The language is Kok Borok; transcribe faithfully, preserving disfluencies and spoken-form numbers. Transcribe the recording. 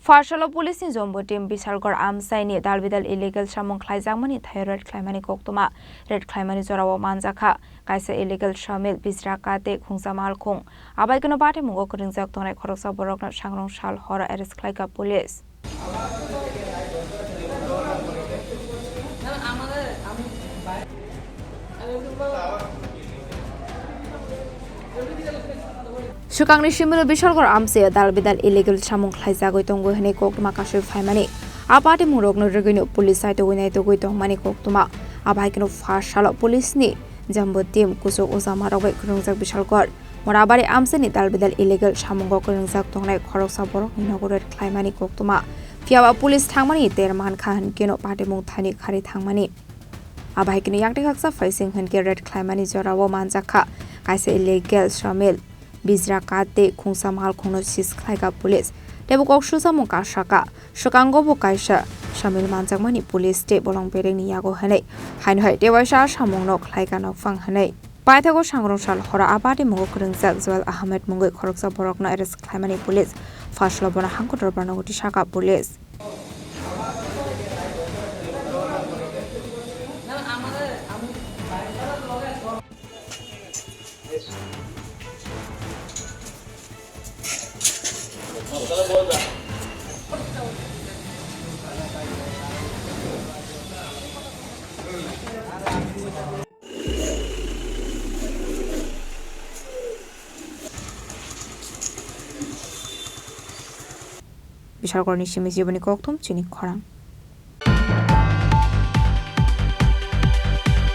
Pharsalo police ni jumbo team Bishalgarh amchaini dalbidal illegal samung khlaijakmani thaio raid khlaimani koktwma. Raid khlaimani jorao manjakha kaisa illegal samil, bijra kate, khungsa malkhung. Abaikeno patimungo kwrwngjak tongnai khoroksa borokno sangrong sal horo arrest khlaikha police. Swkangni similo Bishalgarh amchaio dalbidal illegal samung khlaijagwi tongo hwnwi koktwma kasui phaimani. A patimungrokno rwgwino police saitogwi naitogwi tongmani koktwma. Abaikeno pharsalo police ni jumbo team kuchuk ujamarok bai kwrwngjak Bishalgarh. Morabari amchaini dalbidal illegal samungo kwrwngjak tongnai khoroksa borokni nogo raid khlaimani koktwma. Phiyaba police thangmani ter mankha hwnkeno patimung thani khari thangmani. Abaikeno yakni khaksa phaising hwnkhe raid khlaimani jorao manjakha kaisa illegal samil, bijra kate, khungsa malkhungno seize khlaikha police. Teibo kok susamung kasaka, swkango bo kaisa samil manjakmani police tei bolong berengni yago hwnwi. Haino hai tei waisa samungno khlaikha nokphang hwnwi. Paithago sangrong sal horo a patimungo kwrwngjak Joel Ahmed mungwi khoroksa borokno arrest khlaimani police. Pharsalo bono hangkotor barnogoti saka police. Bishalgarhni simi jiboni kokthum chini khorang.